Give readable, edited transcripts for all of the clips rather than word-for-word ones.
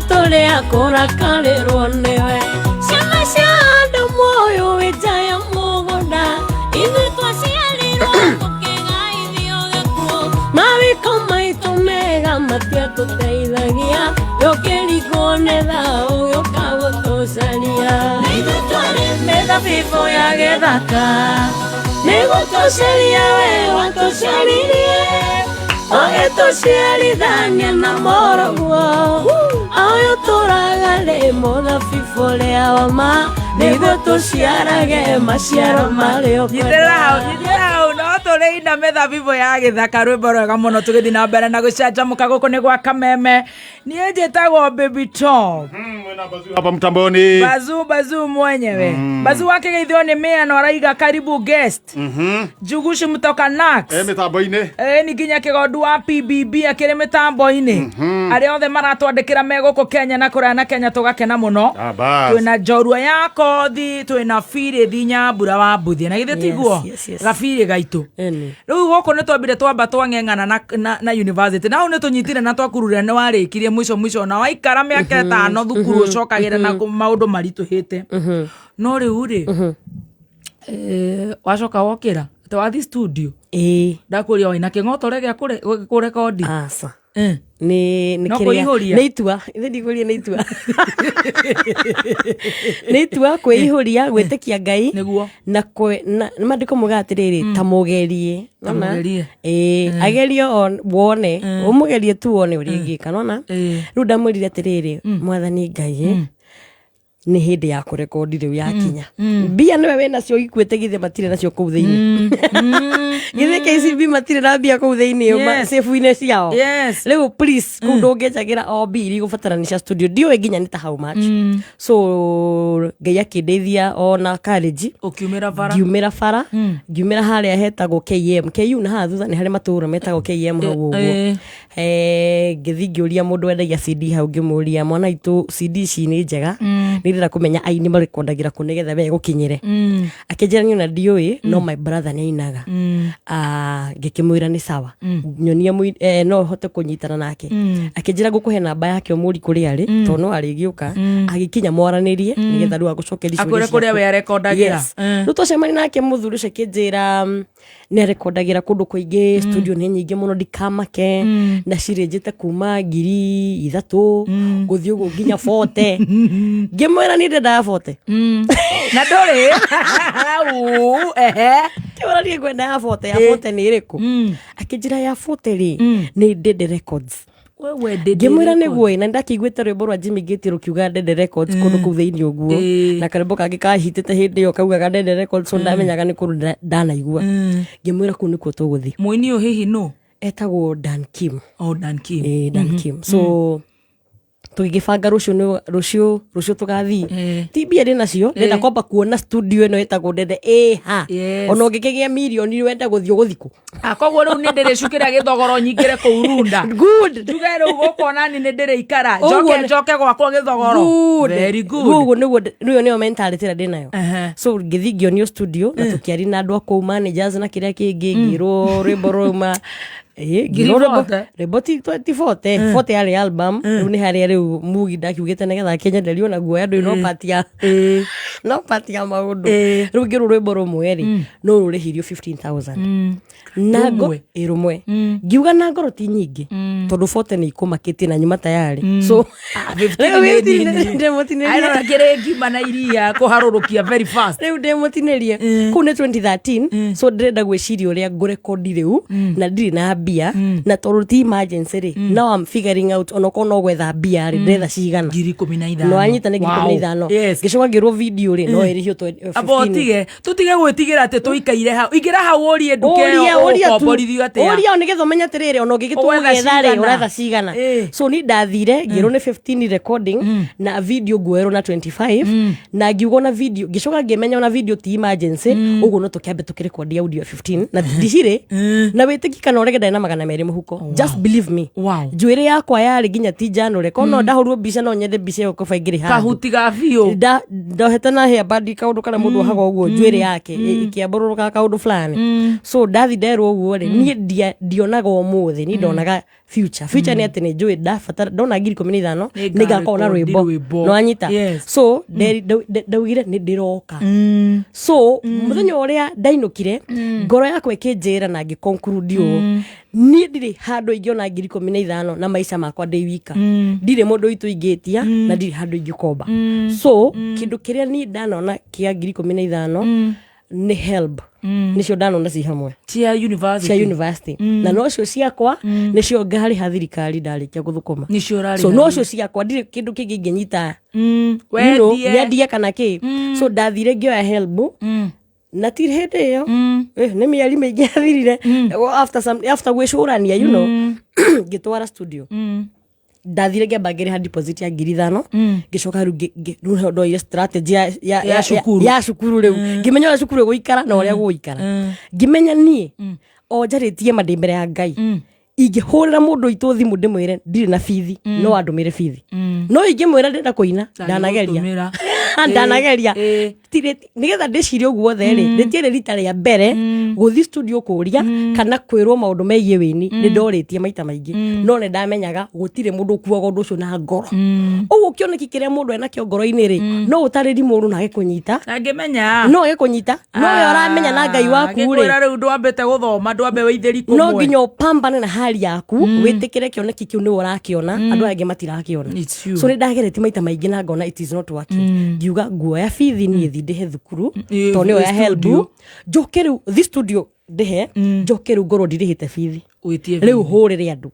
Tũrĩ a kũrakarĩrwo nĩwe. Ciana cia andũ muoyo wĩ nja ya mũgũnda. Ithuĩ twaciarirwo tũkĩgaithio gĩkuũ. Mawĩko maitũ mega matiatũteithagia. Gũkĩringwo nĩ thaũ gĩũka gũtũcaria. Na ithuĩ twarĩ mĩthabibũ ya gĩthaka. Nĩgũtũcaria we watũcaririe. Ũgĩtũciarithania na moroguo. Ũyũ tũraga nĩ mũthabibũ ũrĩa wa ma. Nĩguo tũciarage maciaro marĩa Nyitĩrĩra hau, nyitĩrĩra hau. No tũrĩ ina mĩthabibũ ya gĩthaka, rwĩmbo rwega mũno. Tũgĩthiĩ na mbere na gũcanjamũka gũkũ nĩ gwa Kameme. Niĩ njĩtagwo Baby Top. Hapa mtamboni. Bazu bazu mwenyewe. Bazu wakĩgeithio nĩ mĩano araiga karibu guest Njuguci mtoka Nax. Mĩtambo-inĩ. Ĩ ni nginya kĩgondu wa PBB akĩrĩ mĩtambo-inĩ. Arĩa othe maratwandĩkĩra me gũkũ Kenya na kũraya na Kenya, tũgakena mũno. Ah, bas. Twĩna njorua ya kothi, twĩna Birĩthi Nyambura wa Mbuthia, na githĩ tiguo? Yes. Gabirĩ gaitũ. Ĩni. Rĩu gũkũ nĩ twambire twamba twang'eng'ana na university, na hau nĩ tũnyitire na twakururire nĩ warĩkirie mũico mũico na waikara mĩaka 5 thukuru ũcokagĩra na maũndũ maritũhĩte. No rĩu rĩ, wacoka wokĩra atĩ wathi studio? Ĩĩ. Ndakũria, waina kĩng'otore gĩa kũrekondi? Aca. Nĩ No kĩrĩa- kũihũria? Nĩ itua ithe ndikũria, nĩ itua, nĩ itua kwĩihũria gwĩtĩkia Ngai. Na na maandĩko muga atĩrĩrĩ, ta mũgerie. Ta Nona? mũgerie. Ĩĩ, agerio wone, ũmũgerie tu wone ũrĩa ĩngĩka, nona? Rĩu ndamwĩrire atĩrĩrĩ, Mwathani Ngai, nĩ hĩndĩ ya kũrekondi rĩu yakinya. Mbia nĩwe wĩnacio ikuĩte, githĩ matirĩ nacio kũu thĩinĩ? Githĩ KCB matirĩ na mbia kũu thĩinĩ sĩbu-inĩ ciao? Rĩu please, kũu ndũngĩnjagĩra o mbia iria igũbatarania studio, ndiũĩ nginya nĩ ta how much. So Ngai akĩndeithia ona courage. Ũkiumĩra bara. Ngiumĩra bara, ngiumĩra harĩa hetagwo KM KU, na haha thutha nĩ harĩ matũũra metagwo KM hau ũguo. Ngĩthiĩ ngĩũria mũndũ wendagia CD hau, ngĩmũria, "Mwana witũ, CD ici nĩ njega? Nĩ ndĩrenda kũmenya aini marekondagĩra kũ nĩgetha we gũkinyĩre." Akĩnjĩra, "Niĩ ona ndiũĩ, no my brother nĩ ainaga." Ah, ngĩkĩmwĩra nĩ sawa, nyonia no hote kũnyitana nake. Akĩnjĩra, "Ngũkũhe namba yake ũmũri kũrĩa arĩ, tondũ no arĩgĩũka agĩkinya mwaranĩrie nĩgetha rĩu agũcokerie ciũria Akwĩre kũrĩa ciaku." we arekondagĩra. Yes. Rĩu twacemania nake, mũthuri ũcio akĩnjĩra nĩ arekondagĩra kũndũ kũingĩ, studio nĩ nyingĩ mũno, ndikamake, na cirĩnjĩte kuma 3000 gũthiĩ ũguo nginya 40. Ngĩmwĩra niĩ ndendaga 40. Na ndũrĩ. Uu, ehe. Ngĩmwĩra niĩ ngwenda ya 40. Ya 40 nĩ ĩrĩkũ? Akĩnjĩra ya 40 rĩ, nĩ Dede Records. Wewe Dede Ngĩmwĩra Records. nĩguo ĩ, na ndakĩiguĩte rwĩmbo rwa Jimmy Gate rũkiuga Dede Records kũndũ kũu thĩinĩ ũguo, na karwĩmbo kangĩ kahitĩte hĩndĩ ĩyo kaugaga Dede Records, so ndamenyaga nĩ kũndũ ndanaigua. Ngĩmwĩra kũu nĩkuo tũgũthiĩ. Mũini ũyũ hihi nũ? Etagwo Dan Kim. Oh, Dan Kim. Ĩ, Dan Kim. So tũgĩgĩbanga rũciũ rũciũ rũciũ tũgathiĩ. Ti mbia ndĩ nacio, ndĩrenda kwamba kuona studio ĩno ĩtagwo Dede ĩha. Ona ũngĩkĩgĩa mirioni wenda gũthiĩ, ũgũthiĩ kũ? Ah, koguo rĩu nĩ ndĩrĩcukĩra gĩthogoro nyingĩre kũu Runda. Good. Njuge rĩu gũkũ onani nĩ ndĩrĩikara. Ũguo Njoke njoke gwakwa gĩthogoro. Good. Very good. Rĩu ũguo nĩguo rĩu nĩyo mentality ĩrĩa ndĩ nayo. So ngĩthiĩ ngĩonio studio na tũkĩaria na andũ a kũu, managers na kĩrĩa kĩngĩ, ngĩrwo rwĩmbo rwauma. Ĩĩ, Ngiri ngĩrwo rwĩmbo 40. Rwĩmbo ti 40, 40 yarĩ album. Rĩu nĩ harĩa rĩu mugi ndakiugĩte nĩgetha akĩnyenderio na guoya ndũĩ, no part ya no part ya maũndũ. Rĩu ngĩrwo rwĩmbo rũmwe rĩ, no rũrĩhirio 15,000 na ngo Rũmwe? Ĩ, rũmwe. Ngiuga na ngoro ti nyingĩ, tondũ 40 nĩ ikũmakĩtie na nyuma tayari, so Ah, 15 rĩu nĩ 15 nini. ndĩmũtinĩrie. Arona kĩrĩ ngima na iria kũharũrũkia very fast. Rĩu ndĩmũtinĩrie kũu nĩ 2013, so ndĩrenda gwĩciria ũrĩa ngũrekondi rĩu na ndirĩ na mbia, na tondũ ti emergency rĩ, now I'm figuring out onokorwo no gwetha mbia rĩ, ndĩretha cigana. 15,000. No anyita nĩ ngiri ikũmi na ithano. Ngĩcoka ngĩrwo video rĩ, no ĩrĩhio Amba 15. ũtige tũtige gwĩtigĩra atĩ tũikaire hau, ingĩra hau ũrie nduka Ũria, ĩyo ũria tu. ũkomborithio atĩa. Ũria nĩgetha ũmenye atĩrĩrĩ, ona ũngĩgĩtua Ũgwetha gũgetha rĩ, cigana. ũretha cigana. So ni ndathire ngĩrwo nĩ 15 recording na video nguoerwo na 25, na ngiuga ona video, ngĩcoka ngĩmenya ona video ti emergency, ũguo no tũkĩambe tũkĩrekondi audio ya 15 na ndicirĩ na wĩtĩki kana ũrege. Ndarĩ na 200 mũhuko, just believe me. Njuĩrĩ yakwa yarĩ nginya ti njanũre ko no ndahũrwo mbica, no nyende mbica ĩyo koba ingĩrĩ handũ. Kahuti ga biũ. Ndohete na hairband, kaũndũ karĩa mũndũ ohaga ũguo njuĩrĩ yake ĩkĩambũrũrũkaga, kaũndũ fulani. So ndathi nderwo ũguo rĩ, niĩ ndionaga ũmũthĩ, niĩ ndonaga future. Future nĩ atĩ nĩ njũĩ ndabatara ndona 15,000 Nĩ nĩ ngakorwo na ngarekondi rwĩmbo. rwĩmbo. Nĩwanyita? So ndaugire nĩ ndĩroka. So mũthenya ũrĩa ndainũkire, ngoro yakwa ĩkĩnjĩra na ngĩ conclude ũũ: niĩ ndirĩ handũ ingĩona 15,000 na maica makwa ndĩ wika. Ndirĩ mũndũ witũ ingĩtia na ndirĩ handũ ingĩkomba. So kĩndũ kĩrĩa niĩ ndanona kĩa 15,000 nĩ HELB, nĩcio ndanona ci hamwe. Cia university. Cia university, na nocio ciakwa nĩcio ngarĩha thirikari ndarĩkia gũthũkũma. Nĩcio ũrarĩha. So nocio ciakwa, ndirĩ kĩndũ kĩngĩ ingĩnyita Wendie. Nyendie kana kĩ. So ndathire ngĩoya HELB na ti hĩndĩ ĩyo. Nĩ mĩeri mĩingĩ yathirire after gwĩcũrania, ngĩtwara studio. Ndathire ngĩamba ngĩrĩha deposit ya 5,000, ngĩcoka rĩu rĩu nĩho ndoire strategy ya Ya cukuru. Ya cukuru. Rĩu ngĩmenya ũrĩa cukuru ĩgũikara na ũrĩa gũgũikara. Ngĩmenya niĩ o njarĩtie ma ndĩ mbere ya Ngai, ingĩhũrĩra mũndũ witũ thimũ ndĩmwĩre ndirĩ na bithi, no andũmĩre bithi, no ingĩmwĩra ndĩrenda kũina, ndanageria. Ndangĩgũtũmĩra. Ndanageria. Nĩgetha ndĩcirie ũguo othe rĩ, rĩtiarĩ rita rĩa mbere gũthiĩ studio kũria kana kwĩrwo maũndũ megiĩ wĩini. Nĩ ndorĩtie maita maingĩ, no nĩ ndamenyaga gũtirĩ mũndũ ũkuaga ũndũ ũcio na ngoro. Ũguo kĩoneki kĩrĩa mũndũ enakĩo ngoro-inĩ rĩ, no ũtarĩri mũndũ na agĩkũnyita. Angĩmenya. No agĩkũnyita, no we ũramenya na Ngai waku rĩ. Ngĩkwĩra rĩu ndwambĩte gũthoma, ndwambe wĩithĩri No kũmwe. nginya ũpambane na hali yaku, wĩtĩkĩre kĩoneki kĩu nĩwe ũrakĩona, andũ aya angĩ matirakĩona. It's you. So nĩ ndageretie maita maingĩ na ngona it is not working. Ngiuga nguoya bithi niĩ thi ndĩhe thukuru, tondũ nĩyo ya HELB. Studio. Njoke rĩu thi studio ndĩhe, njoke rĩu ngorwo ndirĩhĩte bithi. Wĩtie. Rĩu hũrĩre andũ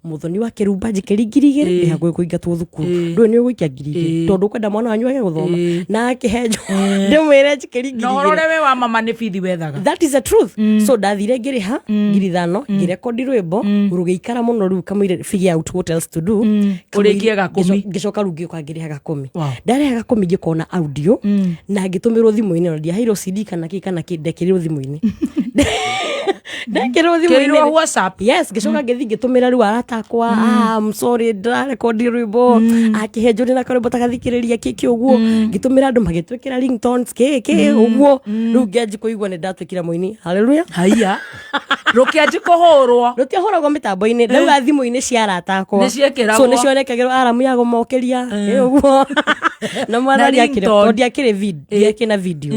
mũthoni wa kĩrumba njikĩri 2,000, ndĩ hakuhĩ kũingatwo thukuru. Ndũĩ nĩ ũgũikia 2,000 tondũ ũkwenda mwana wanyu age gũthoma na akĩhe ndĩmwĩre njikĩri ngiri Na ũhoro igĩrĩ. ũrĩa we wa mama nĩ bithi wethaga. That is the truth. So ndathire ngĩrĩha 5,000, ngĩrekondi rwĩmbo rũgĩikara mũno. Rĩu kamũire figure out what else to do. Ũrĩkie gakũmi. Ngĩcoka rĩu ngĩũka ngĩrĩha gakũmi. Ndarĩha gakũmi, ngĩkona audio na ngĩtũmĩrwo thimũ-inĩ, na ndiaheirwo CD kana kĩ kana kĩ, ndekĩrirwo thimũ-inĩ, ndekĩrirwo Kĩrirwo thimũ-inĩ. WhatsApp. Yes. Ngĩcoka ngĩthiĩ ngĩtũmĩra rĩu arata akwa, "Ah, I'm sorry, ndĩrarekondi rwĩmbo akĩhe njũrĩ na karwĩmbo tagathikĩrĩria kĩkĩ." Ũguo ngĩtũmĩra andũ magĩtwĩkĩra ringtones kĩ kĩ ũguo. Rĩu ngĩanji kũigua nĩ ndatwĩkire mũini, haleluya. Haiya, rũkĩanji kũhũrwo. Rũtiahũragwo mĩtambo-inĩ, ndauga thimũ-inĩ cia arata akwa. Nĩciekĩragwo. So nĩcionekagĩrwo aramu ya gũmokĩria ĩ ũguo na mwathani akĩrĩ ringtone. tondũ ndiakĩrĩ ndiakĩrĩ na video.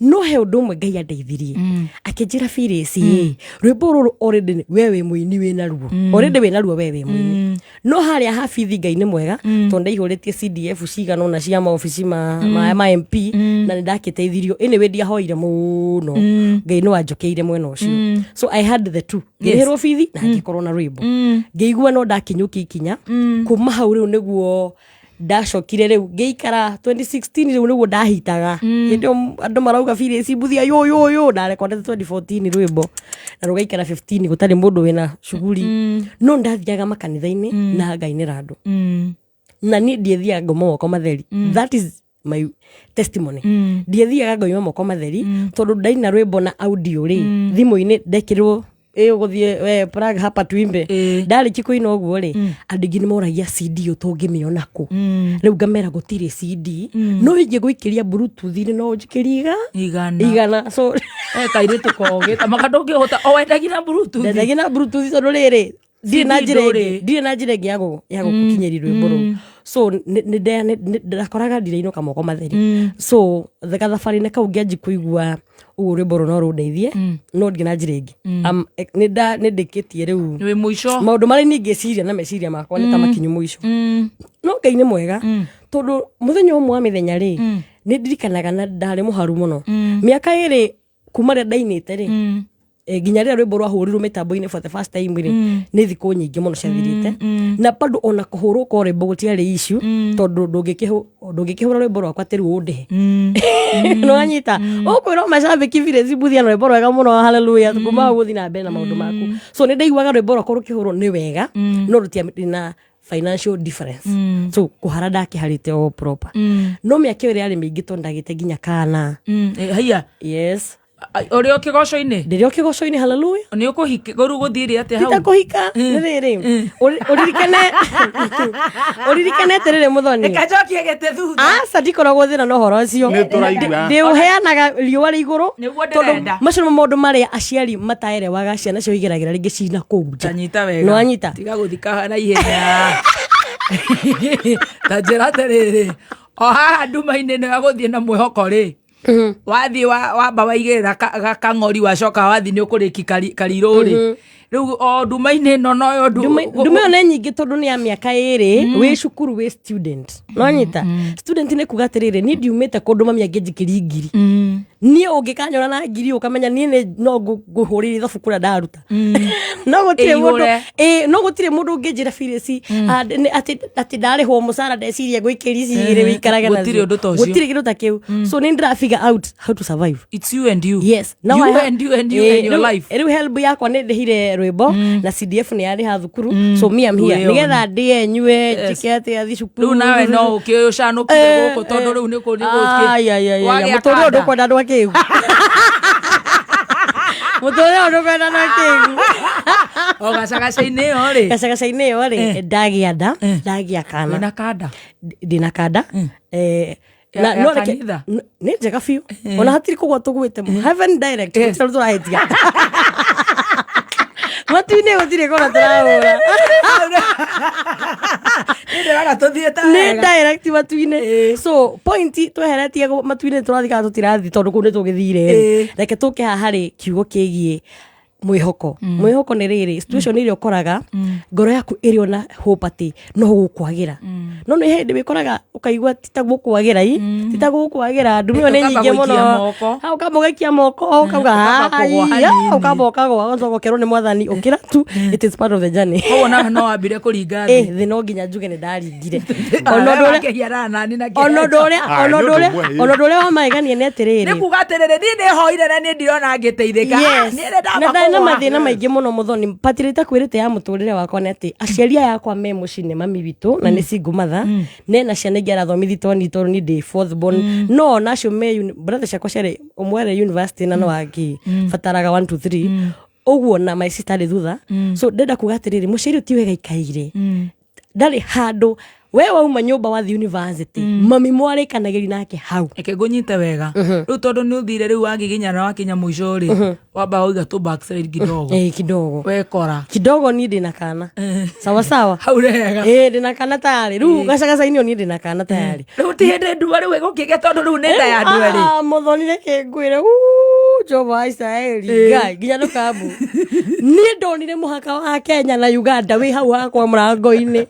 No he ũndũ ũmwe Ngai andeithirie, akĩnjĩra, "Phyllis, ĩ rwĩmbo rũrũ already we wĩ mũini, wĩ naruo already, wĩ naruo, we wĩ mũini." No harĩa ha bithi, Ngai nĩ mwega tondũ ndaihũrĩtie CDF cigana ũna cia maobici ma MP na nĩ ndakĩteithirio. Anyway, ndiahoire mũno, Ngai nĩ wanjũkĩire mwena ũcio. So I had the two, ngĩrĩhĩrwo bithi na ngĩkorwo na rwĩmbo. Ngĩigua no ndakinyũkia ikinya kuma hau. Rĩu nĩguo ndacokire rĩu ngĩikara 2016, rĩu nĩguo ndahitaga. Hĩndĩ ĩyo andũ marauga Phyllis Mbuthia yo yo yo, ndarekondete 2014 rwĩmbo na rũgaikara 15 gũtarĩ mũndũ wĩna shughuli, no ndathiaga makanitha-inĩ na ngainĩra andũ na niĩ ndiethiaga ngoma moko matheri. That is my testimony. Ndiethiaga ngoima moko matheri tondũ ndaina rwĩmbo na audio rĩ thimũ-inĩ, ndekĩrwo ĩ ũgũthiĩ we plug hapa tuimbe. Ndarĩkia kũina ũguo rĩ, andũ aingĩ nĩ moragia CD ĩyo tũngĩmĩona kũ. Rĩu ngamera gũtirĩ CD, no ingĩgũikĩria bluetooth-inĩ no ũnjikĩrie iga 100. 100. So Kairĩtu kogĩ tamaka ndũngĩhota o wendagia na bluetooth. Ndendagia na bluetooth tondũ rĩrĩ ndirĩ na CD njĩra ĩngĩ. Ndũrĩ. Ndirĩ na njĩra ĩngĩ ya gũkinyĩria rwĩmbo rũu. So ndakoraga ndirainũka moko matheri. So gathabarĩ-inĩ kau ngĩanji kũigua ũguo rwĩmbo rũu no rũndeithie, no ndirĩ na njĩra ĩngĩ. Nĩ ndĩkĩtie rĩu Wĩ mũico. Maũndũ marĩa niĩ ngĩciria na meciria makwa nĩ ta makinyu mũico, no Ngai nĩ mwega tondũ mũthenya ũmwe wa mĩthenya rĩ, nĩ ndirikanaga na ndarĩ mũharu mũno mĩaka 2 kuma rĩrĩa ndainĩte rĩ, nginya rĩrĩa rwĩmbo rwahũrirwo mĩtambo-inĩ for the first time rĩ, nĩ thikũ nyingĩ mũno ciathirĩte na bado ona kũhũrwo kwa rwĩmbo gũtiarĩ issue, tondũ ndũngĩkĩhũra rwĩmbo rwakwa atĩ rĩu ũndĩhe. Nĩwanyita? Ũkwĩrwo macambĩki Phyllis Mbuthia na rwĩmbo rwega mũno, haleluya, kuma hau ũthiĩ na mbere na maũndũ maku. So nĩ ndaiguaga rwĩmbo rwakwa rũkĩhũrwo nĩ wega, no rũtiarĩ na financial difference. So kũhara ndakĩharĩte o proper, no mĩaka ĩyo ĩrĩa yarĩ mĩingĩ tondũ ndagĩte nginya kana. Haiya. Yes. Ũrĩ o kĩgoco-inĩ? Ndĩrĩ o kĩgoco-inĩ, haleluya. Nĩ ũkũhika rĩu, gũthiĩre atĩa Tita hau? Kũhika nĩ rĩrĩ, ũririkane atĩrĩrĩ, mũthoni. Kanjokie gĩtĩ thutha. Aca, ndikoragwo thĩna na ũhoro ũcio. Nĩ tũraigua. Ndĩũheanaga riũa rĩ igũrũ. Nĩguo Tondũ ndĩrenda. macio nĩmo maũndũ marĩa aciari mataerewaga, ciana cio igeragĩra rĩngĩ cina kũu nja. Tanyita wega. Nĩwanyita? Tiga gũthika na ihenya. Ta njĩra atĩrĩrĩ, o haha nduma-inĩ nĩ agũthiĩ na mwĩhoko rĩ, wathiĩ wamba waigĩrĩra kang'ori, wacoka wathiĩ nĩ ũkũrĩki karirũ rĩ, rĩu o nduma-inĩ ĩno noyo Nduma ĩyo nĩ nyingĩ tondũ nĩ ya mĩaka 2 wĩ cukuru, wĩ student. Nonyita student nĩ kuga atĩrĩrĩ, niĩ ndiumĩte kũndũ mami angĩnjikĩria ngiri. Niĩ ũngĩkanyona na ngiri, ũkamenya niĩ nĩ no ngũhũrĩra ithabu kũrĩa ndaruta, no gũtirĩ mũndũ. Ĩihũre. Ĩĩ, no gũtirĩ mũndũ ũngĩnjĩra Phyllis, atĩ ndarĩhwo mũcara ndeciria ngũikĩria ici igĩrĩ wĩikarage Gũtirĩ nacio. ũndũ ta ũcio. Gũtirĩ kĩndũ ta kĩu, so nĩ ndĩra figure out how to survive. It's you and you. Yes. Now You and you and you and your life. Rĩu help yakwa nĩ ndĩhire rwĩmbo na CDF nĩ yarĩha thukuru, so me am here Wĩone. nĩgetha ndĩe, nyue, njĩke atĩ athi cukuru. Rĩu nawe no ũkĩũcanũkire gũkũ tondũ rĩu nĩ kũ Ai, ai, ai, ai, wagĩa mũtũrĩre ũyũ kanda. ndũkwenda andũ akĩgu, mũtũrĩre ũyũ ndũkwenda andũ akĩgu. O gacagaca-inĩ ĩyo rĩ? Gacagaca-inĩ ĩyo rĩ, ndagĩa nda, ndagĩa kana. Wĩna kanda? Ndĩna kanda. Ya No reke- kanitha? Nĩ njega biũ, ona hatirĩ kũgwa tũgwĩte, heaven direct. Gũtirĩ ũndũ tũrahĩtia matu-inĩ, gũtirĩ kona tũrahũra. Nĩ ndĩrona tũthiĩte Nĩ wega. direct matu-inĩ. So point tweheretie matu-inĩ tũrathiĩ kana tũtirathiĩ, tondũ kũu nĩ tũgĩthire rĩ, reke tũke haha harĩ kiugo kĩgiĩ mwĩhoko. Mwĩhoko nĩ rĩrĩ, situation ĩrĩa ũkoraga ngoro yaku ĩrĩ ona hope atĩ no gũkwagĩra, no nĩ hĩndĩ wĩkoraga ũkaigua ti ta gũkwagĩra, i ti ta gũkwagĩra, nduma ĩyo nĩ Ũkamba nyingĩ gũikia mũno. moko. Ha, ũkamba ũgaikia moko, ũkauga Ũkamba kũgũa "Haiya," hanini. ũkamba ũkagũa, ũgacoka ũkerwo nĩ mwathani ũkĩra tu, it is part of the journey. Koguo nawe no wambire kũringa Eh, thĩ. thĩ no nginya njuge nĩ ndaringire. Ah, Ona ũndũ ũrĩa wakĩhiana nani na ona ũndũ ũrĩa Ah, ona nĩ ũndũ ũndũ ũrĩa ũmwe, ĩ. ona ũndũ ũrĩa wa magegania nĩ atĩrĩrĩ, Nĩ kuga atĩrĩrĩ, niĩ nĩ hoire na niĩ ndirona ngĩteithĩka. Yes. Niĩ nĩ Na ndamba ndarĩ na kũgũa. mathĩna maingĩ mũno, mũthoni patirĩ kwĩrĩte ya mũtũrĩre wakwa nĩ atĩ aciari aya akwa me mũciĩ nĩ mami witũ na nĩ single mother, nena ciana ingĩ arathomithi toni tondũ ni ndĩ fourth born, no ona acio me brother ciakwa ciarĩ, ũmwe arĩ university na no angĩbataraga 1 2 3 ũguo, na my sister arĩ thutha. So ndenda kuga atĩrĩrĩ, mũciari ũyũ ti wega aikaire, ndarĩ handũ we wauma nyũmba wathi university, mami mwarĩkanagĩri nake hau. Reke ngũnyite wega rĩu, tondũ nĩ ũthire rĩu wagiginya na wakinya mũico rĩ, wamba wauga tũ backslide kidogo. Eh, kidogo. Wekora Kidogo niĩ ndĩna kana, sawa sawa. Hau wega. Ĩ, ndĩna kana tayarĩ rĩu gacagaca-inĩ, niĩ ndĩna kana tayarĩ. Rĩu ti hĩndĩ nduma rĩu ĩgũkĩgĩa, tondũ rĩu nĩ nda ya andũ erĩ. Ah, mũthoni, reke ngwĩre, uu, Jehova wa Isiraeli Ngai, nginya ndũkambu niĩ ndonire mũhaka wa Kenya na Uganda wĩ hau hakwa mũrango-inĩ.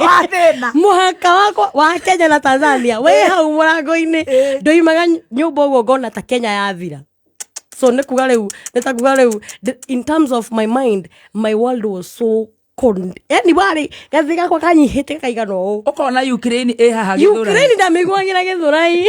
Wa thĩna. Mũhaka wakwa wa Kenya na Tanzania wĩ hau mũrango-inĩ. Ndoimaga nyũmba ũguo ngona ta Kenya yathira. So nĩ kuga rĩu, nĩ ta kuga rĩu in terms of my mind, my world was so cold, yani warĩ gathĩ gakwa kanyihĩte gakaigana ũũ. Ũkona Ukraine ĩ haha Gĩthũrai. Ukraine ndamĩiguagĩra Gĩthũrai.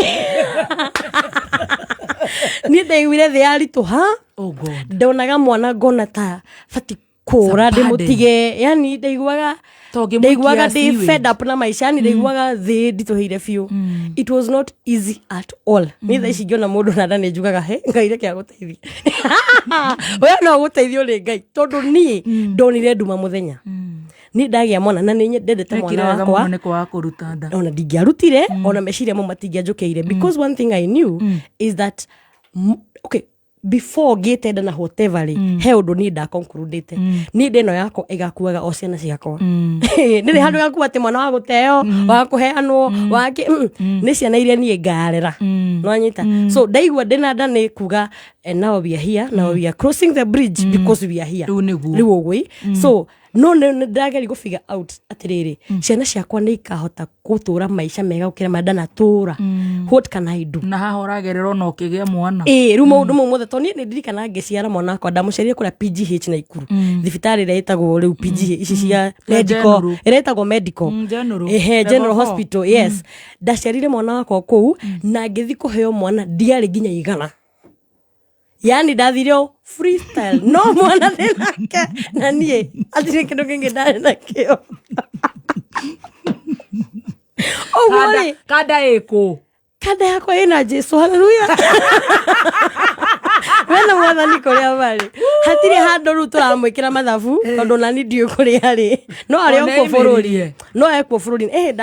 Niĩ ndaiguire thĩ yaritũha. Oh God. Ndonaga mwana ngona ta bati kũra. It's a burden. Ndĩmũtige, yani ndaiguaga Ta ũngĩmũikia ndaiguaga ndĩ sewage. fed up na maica, yani ndaiguaga thĩ nditũhĩire biũ. It was not easy at all. Niĩ thaa ici ngĩona mũndũ na nda nĩ njugaga, he Ngai reke agũteithie, we no ũgũteithio nĩ Ngai, tondũ niĩ ndonire nduma mũthenya niĩ ndagĩa mwana, na nĩ ndendete Wekire mwana wega wakwa. mũno nĩ kwaga kũruta nda. Ona ndingĩarutire, ona meciria mau matingĩanjũkĩire, because one thing I knew is that okay, before ngĩte nda na whatever rĩ, he ũndũ niĩ ndaconcludĩte, niĩ nda ĩno yakwa ĩgakuaga o ciana ciakwa. Nĩrĩ handũ gakua atĩ mwana wa gũteo, wa kũheanwo wake, nĩ ciana iria niĩ ngarera. Nwanyita? So ndaigua ndĩna nda nĩ kuga, and now we are here, now we are crossing the bridge because we are here. Rĩu nĩguo. Rĩu ũguo. So no nĩ ndageri gũ figure out atĩrĩrĩ, ciana ciakwa nĩ ikahota gũtũra maica mega gũkĩra marĩa ndanatũra? What can I do? Na haha ũragerera ona ũkĩgĩa mwana. Ĩĩ, rĩu maũndũ mau mothe, tondũ niĩ nĩ ndirikana ngĩciara mwana wakwa, ndamũciarire kũrĩa PGH Naikuru, thibitarĩ ĩrĩa ĩtagwo rĩu PGH, ici cia medical. General. Ĩrĩa ĩtagwo medical. General. Ehe, Level General four. Hospital, yes. Ndaciarire mwana wakwa kũu na ngĩthi kũheo mwana ndiarĩ nginya 100, yani ndathire o freestyle, no mwana ndĩ nake na niĩ atirĩ kĩndũ kĩngĩ ndarĩ nakĩo ũguo rĩ. Kanda ĩkũ? Kanda yakwa ĩna Jesu, haleluya. Wena mwathani kũrĩa marĩ hatirĩ handũ rĩu tũramwĩkĩra mathabu, tondũ nani ndiũĩ kũrĩa arĩ, no arĩ Ona okuo bũrũri. aimĩririe. No ekuo bũrũri. Eh,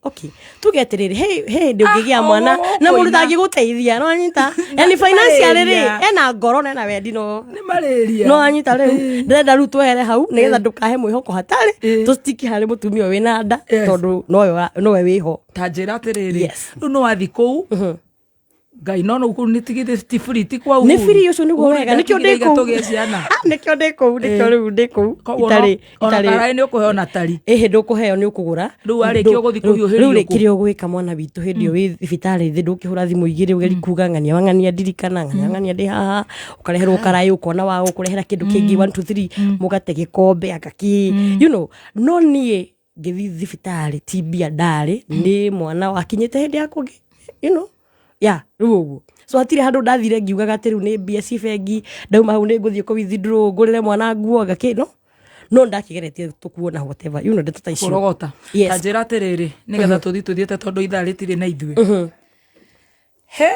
okay, tuge atĩrĩrĩ, he hĩndĩ ũngĩgĩa mwana na mũndũ ũkũina. ndangĩgũteithia, no anyita, yani financially rĩ, Malaria. ena ngoro na ena wendi, no Nĩ malaria. No anyita, rĩu ndĩrenda rĩu twehere hau nĩgetha ndũkahe mwĩhoko hatarĩ, tũstiki harĩ mũtumia ũyũ wĩna nda, tondũ nowe wĩho. Ta njĩra atĩrĩrĩ, rĩu nĩ wathi kũu, Ngai, no kũu nĩ tigithĩ ti free, ti kwa Nĩ Uhuru. free, ũcio nĩguo Uhuru wega, nĩkĩo ndĩ ndatigire kũu. tũgĩe ciana. Nĩkĩo ndĩ kũu, nĩkĩo rĩu ndĩ kũu. Koguo Itarĩ ona itarĩ karaĩ nĩ ũkũheo na tari. Ĩhĩ, ndũkũheo, nĩ ũkũgũra. Rĩu warĩkia ũgũthiĩ kũhiũhĩrio Rĩu rĩ, kũ? kĩrĩa ũgwĩka, mwana witũ, hĩndĩ ĩyo wĩ thibitarĩ thĩ, ndũkĩhũra thimũ igĩrĩ ũgeri kuga ng'ania wa ng'ania, ndirikana ng'ania wa ng'ania ndĩ haha, ũkareherwo karaĩ, ũkona wa gũkũrehera kĩndũ kĩngĩ, 1 2 3, mũgate gĩkombe anga kĩ, no niĩ ngĩthiĩ thibitarĩ ti mbia ndarĩ, nĩ mwana wakinyĩte hĩndĩ ya kũngĩ, ya rĩu ũguo. So hatirĩ handũ ndathire ngiugaga atĩ rĩu nĩ mbia ci bengi, ndauma hau nĩ ngũthiĩ kũ withdraw ngũrĩre mwana nguo ngakĩ, no ndakĩgeretie tũkuona whatever, ndeto ta icio. Kũrogota. Yes. Ta njĩra atĩrĩrĩ, nĩgetha tũthiĩ tũthiĩte, tondũ ithaa rĩtirĩ na ithuĩ. He,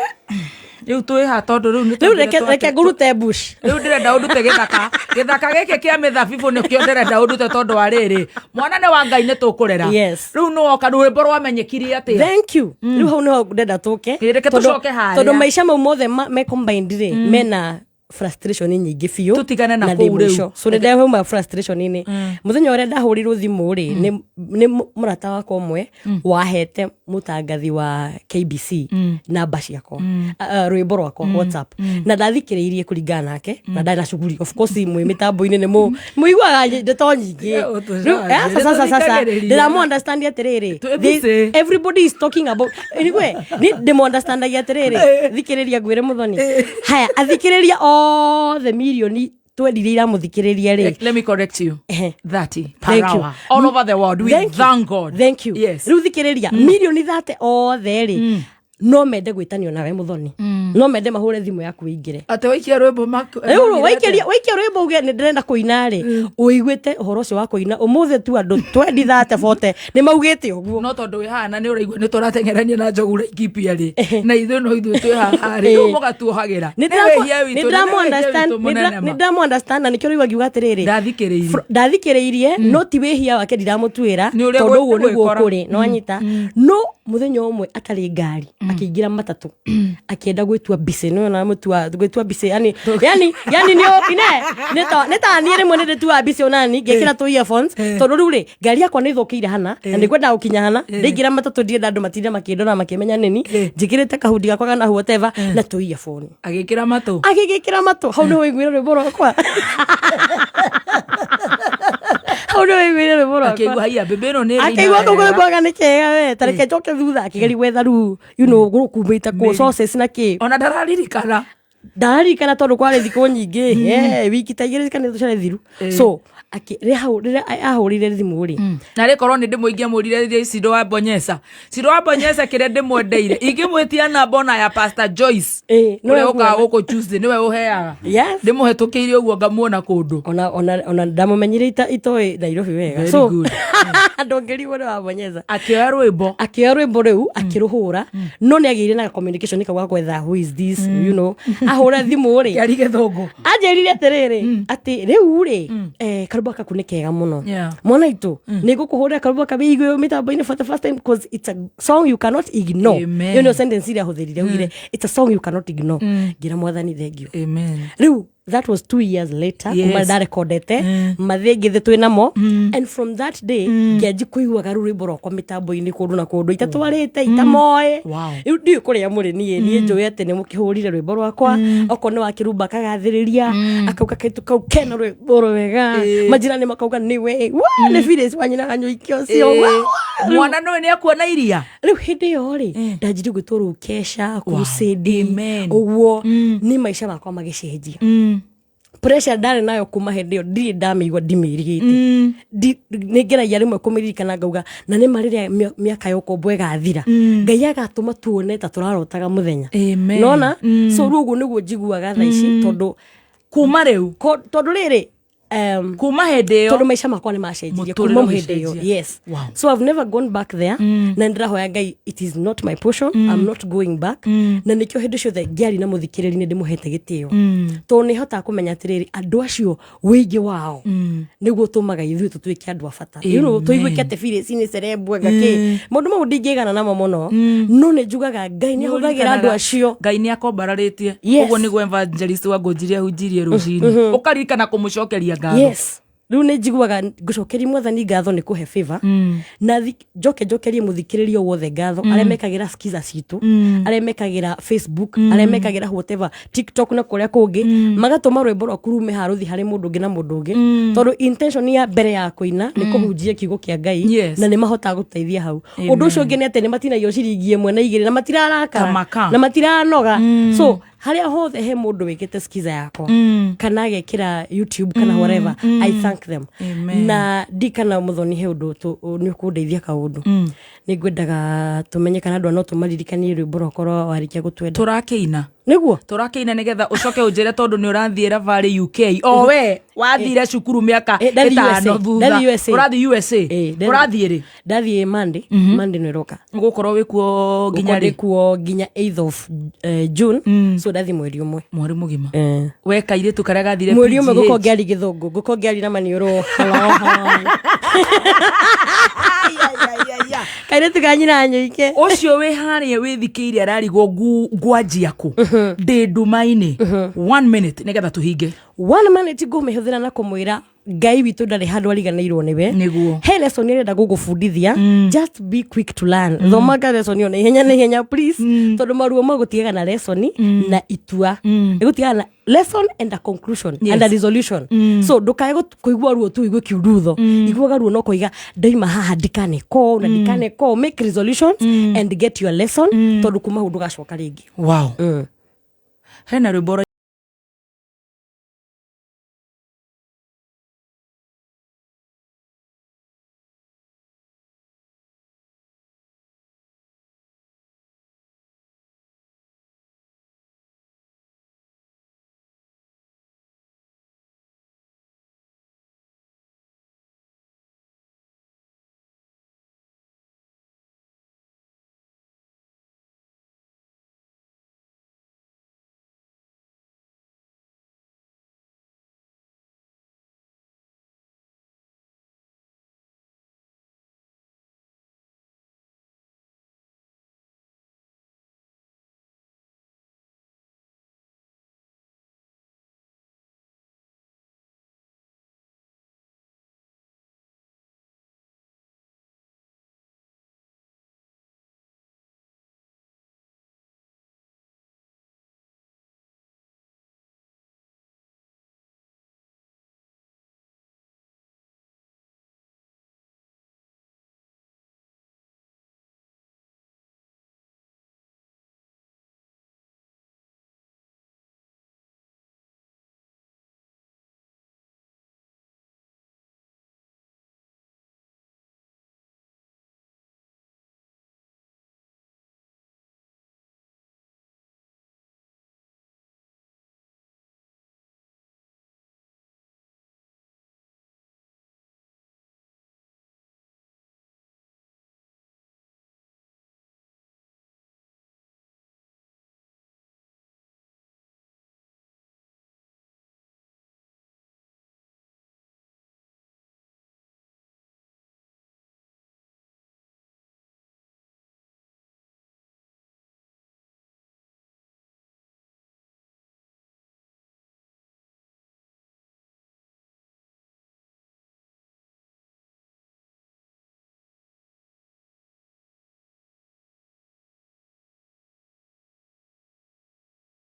rĩu twĩ ha? Tondũ rĩu nĩ Rĩu twathire reke ngũrute bush. Rĩu ndĩrenda ũndute gĩthaka, gĩthaka gĩkĩ kĩa mĩthabibũ nĩkĩo ndĩrenda ũndute, tondũ wa rĩrĩ, mwana nĩ wa Ngai, nĩ tũkũrera. Rĩu nĩ woka, rwĩmbo rwamenyekire atĩa? Thank you. Rĩu hau nĩho ndenda tũke. Ĩ, reke tũcoke harĩa. Tondũ maica mau mothe me combined rĩ, mena frustration nyingĩ biũ. Tũtigane na ndĩ kũu rĩu. mũico. So nĩ ndauma frustration-inĩ mũthenya ũrĩa ndahũrirwo thimũ rĩ, nĩ mũrata wakwa ũmwe wahete mũtangathi wa KBC namba ciakwa, rwĩmbo rwakwa WhatsApp, na ndathikĩrĩirie kũringana nake na ndarĩ na shughuli. Of course mwĩ mĩtambo-inĩ nĩ mũiguaga ndeto nyingĩ. Rĩu, sasa sasa sasa Nĩtũthikagĩrĩria. ndĩramũ understand atĩrĩrĩ, Twĩ busy. everybody is talking about anyway, ni ndĩmũ understandagia atĩrĩrĩ, thikĩrĩria ngwĩre mũthoni, haya, athikĩrĩria othe mirioni twendirie iramũthikĩrĩria rĩ. Let me correct you. Ehe. 30 per Thank you. hour all over the world. We Thank you. thank God. Thank you. Rĩu thikĩrĩria, mirioni 30 othe rĩ, no mende gwĩtanio nawe mũthoni, no mende mahũre thimũ yaku ĩingĩre. Atĩ waikia rwĩmbo Rĩu waikia rwĩmbo uge nĩ ndĩrenda kũina rĩ, ũiguĩte ũhoro ũcio wa kũina ũmũthĩ tu andũ 20 30 40 nĩ maugĩte ũguo. No tondũ wĩ haha na nĩ ũraigua nĩ tũrateng'erania na njogu Laikipia rĩ, na ithuĩ no ithuĩ twĩ haha rĩ, rĩu mũgatuohagĩra. Nĩ wĩhia witũ, nĩ wĩhia witũ mũnene ma. Nĩ ndĩramũ understand na nĩkĩo rĩu angiuga atĩrĩrĩ, Ndathikĩrĩirie. Ndathikĩrĩirie, no ti wĩhia wake, ndiramũtuĩra, Nĩ ũrĩa tondũ ũguo nĩguo gwĩkora. kũrĩ. No anyita, no mũthenya ũmwe atarĩ ngari, akĩingĩra matatũ, akĩenda gwĩtua mbicĩ, nĩ ona mũtua gwĩtua mbicĩ, yani nĩ ine nĩ ta niĩ rĩmwe nĩ ndĩtuaga mbicĩ onani ngekĩra tũ earphones, tondũ rĩu rĩ, ngari yakwa nĩ ĩthũkĩire hana na nĩ ngwendaga gũkinya hana, ndaingĩra matatũ ndienda andũ matinde makĩndora makĩmenya nĩni njĩkĩrĩte kahundi gakwa kana whatever na tũ earphone. Agĩkĩra matũ. Agĩgĩkĩra matũ, hau nĩho waiguire rwĩmbo rwakwa, hau nĩho waiguire rwĩmbo rwakwa. Akĩigua haiya, mbĩmbĩ ĩno nĩ ĩraina Akĩigua kũu wega. kũrĩmwaga nĩ kega, we ta reke njoke thutha, akĩgeria gwetha rĩu gũkumĩte kũ sources na kĩ. Ona ndararirikana. Ndaririkana tondũ kwarĩ thikũ nyingĩ, wiki ta 2 kana 3 ciarĩ thiru, so rĩrĩa rĩrĩa ahũrire thimũ rĩ, Na rĩkorwo nĩ ndĩmũingĩamũrire rĩrĩa Cindo wa Bonyesa, Cindo wa Bonyesa, kĩrĩa ndĩmwendeire, ingĩmwĩtia namba ona ya Pastor Joyce, nĩwe ũrĩa ũkaga ũkuona. gũkũ Tuesday, nĩwe ũheaga. Ndĩmũhetũkĩire ũguo ngamuona kũndũ. Ona ndamũmenyire itoĩ Nairobi wega. Very So good. ndũngĩrigwo nĩ wabonyeza. Akĩoya rwĩmbo. Akĩoya rwĩmbo rĩu akĩrũhũra, no nĩ agĩire na communication kau ga gwetha who is this, ahũra thimũ rĩ, Kĩari gĩthũngũ. Anjĩrire atĩrĩrĩ, atĩ rĩu rĩ, karũmbo gaku nĩ kega mũno. Mwana itũ, nĩ ngũkũhũrĩra karũmbo kamĩigue mĩtambo-inĩ for the first time, because it's a song you cannot ignore. Amen. Ĩyo nĩyo sentence ĩrĩa ahũthĩrire, augire it's a song you cannot ignore. Ngĩra Mwathani thank you. Amen. Rĩu that was 2 years later, kuma ndarekondete mathĩ ngĩthĩ twĩ namo, and from that day ngĩanji kũiguaga rĩu rwĩmbo rwakwa mĩtambo-inĩ kũndũ na kũndũ itatwarĩte itamoĩ. Rĩu ndiũĩ kũrĩa mũrĩ, niĩ njũĩ atĩ nĩ mũkĩhũrire rwĩmbo rwakwa, okorwo nĩ wakĩrumba akagathĩrĩria, akauga kaitu kau kena rwĩmbo rwega, majirani makauga nĩwe wa nĩ Phyllis wa nyina Kanyũike ũcio. Wa, wa. Mwana nĩwe nĩ akuona iria. Rĩu hĩndĩ ĩyo rĩ, ndanjirie gwĩtwo rĩu kesha crusade. Amen. Ũguo nĩ maica makwa magĩcenjia. Pressure ndarĩ nayo kuma hĩndĩ ĩyo ndirĩ ndamĩigua, ndimĩrigĩte. Nĩ ngeragia rĩmwe kũmĩririkana, ngauga na nĩ ma rĩrĩa mĩaka ya ũkombo ĩgathira, Ngai agatũma tuone ta tũrarotaga mũthenya. Amen. Nona so rĩu ũguo nĩguo njiguaga thaa ici, tondũ Kuma rĩu tondũ rĩrĩ, Kuma hĩndĩ ĩyo. Tondå maica makwa nä macenjirie Mũtũrĩre kuma hä ndä ä yo. ũgĩcenjia. Yes. Wow. So I've never gone back there, na ndĩrahoya Ngai, it is not my portion, I'm not going back. Na nĩkĩo hĩndĩ ciothe ngĩari na mũthikĩrĩri nĩ ndĩmũhete gĩtĩo, tondũ nĩ hotaga kũmenya atĩrĩrĩ, andũ acio wĩingĩ wao nĩguo tũmaga ithuĩ tũtuĩke andũ a bata. You know, tũiguĩke atĩ Phyllis nĩ celeb anga kĩ, maũndũ mau ndingĩigana namo mũno, no nĩ njugaga Ngai nĩ ahũthagĩra andũ acio. Ngai nä akombararä Yes. Ũguo nĩguo evangelist wa ngũnjirie ahunjirie rũcinĩ, ũkaririkana kũmũcokeria ngatho. Yes, rĩu nĩ njiguaga ngũcokeria Mwathani ngatho nĩ kũhe favor, na njoke njokerie mũthikĩrĩrio wothe ngatho, arĩa mekagĩra skiza citũ, arĩa mekagĩra Facebook, arĩa mekagĩra whatever, TikTok na kũrĩa kũngĩ, magatũma rwĩmbo rwaku rume harũthi harĩ mũndũ ũngĩ na mũndũ ũngĩ, tondũ intention ya mbere ya kũina nĩ kũhunjia kiugo kĩa Ngai. Na nĩ mahotaga gũteithia hau. Ũndũ ũcio ũngĩ nĩ atĩ nĩ matinagio ciringi ĩmwe na igĩrĩ na matirarakara. Tamaka. Na matiranoga. So harĩa hothe he mũndũ wĩkĩte skiza yakwa kana agekĩra YouTube kana whatever, I thank them. Amen. Na ndikana mũthoni he ũndũ nĩ ũkũndeithia kaũndũ, nĩ ngwendaga tũmenye kana andũ no tũmaririkanie rwĩmbo rwakwa rwa warĩkia gũtwenda. Tũrakĩina. Nĩguo. Tũrakĩina nĩgetha ũcoke ũnjĩre, tondũ nĩ ũrathiĩ thabarĩ UK, o we wathire cukuru mĩaka Ndathiĩ ĩtano USA. thutha. Ndathiĩ USA. Ũrathiĩ USA? Ũrathiĩ Ũrathiĩ rĩ? Ndathiĩ Monday nĩ ĩroka. Ũgũkorwo wĩkuo nginya rĩ? Kuo nginya 8th of June, so ndathiĩ mweri ũmwe. Mweri mũgima. We kairĩtu karĩa gathire Mweri ũmwe ngũkorwo PGH. ngĩaria gĩthũngũ, ngũkorwo ngĩaria na maniũrũ, hello, hello. Kairĩtu ka nyina nyũike. Ũcio wĩ harĩa wĩthikĩire ararigwo ngwanjia kũ, ndĩ nduma-inĩ. One minute nĩgetha tũhinge. One minute ngũmĩhũthĩra na kũmwĩra Ngai witũ ndarĩ handũ ariganĩirwo nĩwe. Nĩguo. He lesson ĩrenda gũgũbundithia, just be quick to learn. Thomaga lesson ĩyo na ihenya na ihenya, please, tondũ maruo magũtigaga na lesson na itua, ĩgũtigaga na lesson and a conclusion and a resolution. So ndũkae kũigua ruo tu ũigue kiurutho, iguaga ruo no kũiga ndaima haha ndikane ko na ndikane ko. Make resolutions and get your lesson, tondũ kuma hau ndũgacoka rĩngĩ. Wow. Hena rwĩmbo.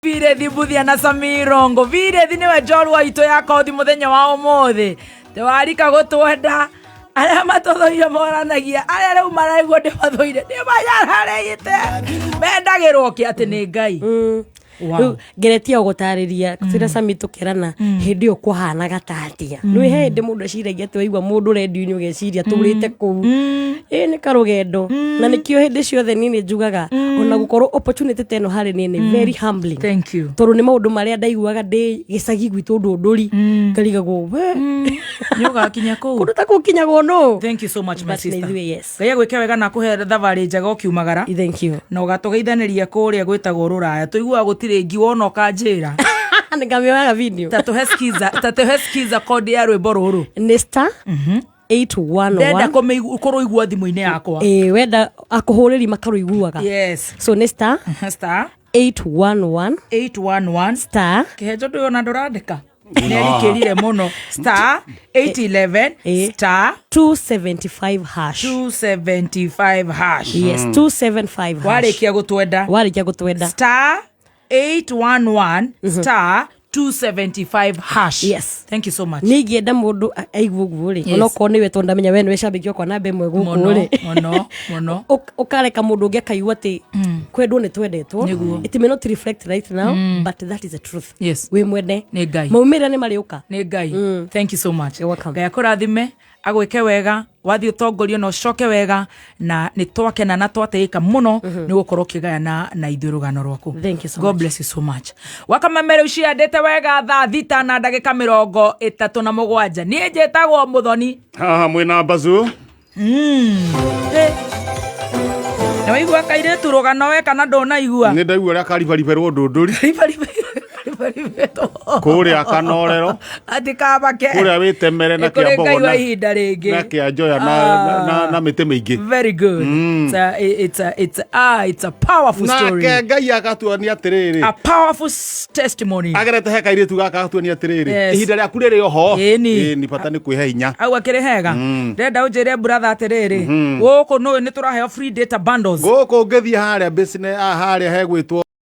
Birethi Mbuthia na Samirongo. Birethi nĩwe njorua itũ ya kothi mũthenya wa ũmũthĩ. Tewarika gũtwenda arĩa matũthũire moranagia, arĩa rĩu maraigua ndĩmathũire, ndĩmanyararĩte, mendagĩrwo kĩ atĩ nĩ Ngai. Wow. Rĩu ngeretie o gũtarĩria twĩna Sami tũkerana hĩndĩ ĩyo kwahanaga ta atĩa. Nĩ he hĩndĩ mũndũ eciragia atĩ waigua mũndũ rendio-inĩ ũgeciria tũrĩte kũu. Ĩ nĩ karũgendo. Na nĩkĩo hĩndĩ ciothe niĩ nĩ njugaga ona gũkorwo opportunity ta ĩno harĩ niĩ nĩ very humbling. Thank you. Tondũ nĩ maũndũ marĩa ndaiguaga ndĩ gĩcagi gwitũ ndũndũri ngarigagwo we Nĩ ũgakinya kũu. Kũndũ ta kũu kinyagwo nũ. Thank you so much, my But nĩ sister. ithuĩ, yes. Ngai agwĩke wega na akũhe thabarĩ njega ũkiumagara. Thank you. Na ũgatũgeithanĩria kũrĩa gwĩtagwo rũraya. Tũiguaga gũtirĩ ngi wona ũkanjĩra. Nĩngamĩoyaga video. Ta tũhe skiza, ta tũhe skiza kodi ya rwĩmbo rũrũ. Nĩ star 811. Ndenda kũrũigua thimũ-inĩ yakwa. Ĩĩ, wenda akũhũrĩri makarũiguaga. Yes. So nĩ star Star 811 811 star Kĩhenjo ndũĩ ona ndũrandĩka. Nĩarikĩrire mũno. Star 811 Ĩĩ. star 275 hash. 275 hash. Yes, 275 hash. Warĩkia gũtwenda. Warĩkia gũtwenda. Star 811 star 275 hash. Yes. Thank you so much. Nĩ ingĩenda mũndũ aigue ũguo rĩ, onokorwo nĩwe tondũ ndamenya we nĩwe cambĩki wakwa namba ĩmwe gũkũ Mũno, rĩ. mũno, mũno. Ũkareka mũndũ ũngĩ akaigua atĩ kwendwo nĩ twendetwo. It may not reflect right now, but that is the truth. Yes. Wĩ mwende. Nĩ Ngai. Maumĩrĩra nĩ marĩũka. Nĩ Ngai. Thank you so much. You're welcome. Ngai akũrathime, agwĩke wega, wathiĩ ũtongorio na ũcoke wega, na nĩ twakena na twatĩĩka mũno nĩ gũkorwo ũkĩgayana na ithuĩ rũgano rwaku. Thank you so God much. bless you so much. Wakameme rĩu ciandĩte wega thaa 6 na ndagĩka 37. Niĩ njĩtagwo Mũthoni. Haha mwĩna Bazu. Nĩ waigua kairĩtu rũgano we kana ndũnaigua? Nĩ ndaigua ũrĩa karibariberwo ndũndũri. Kũrĩa kanorero. Atĩ kamake. Kũrĩa wĩtemere na Nĩ kũrĩ kĩa Ngai mbogo wa ihinda rĩngĩ. na kĩa njoya na mĩtĩ mĩingĩ. Very good. It's a powerful story. Nake Ngai agatuonia atĩrĩrĩ. A powerful testimony. Agerete he kairĩtu gaka agatuonia atĩrĩrĩ. Yes. Ihinda rĩaku rĩrĩ oho. Ĩni. Ĩni, bata nĩ kwĩhe hinya. Au akĩrĩ hega. Ndĩrenda ũnjĩre brother atĩrĩrĩ. Gũkũ nũĩ nĩ tũraheo free data bundles. Gũkũ ũngĩthiĩ harĩa business, harĩa hegwĩtwo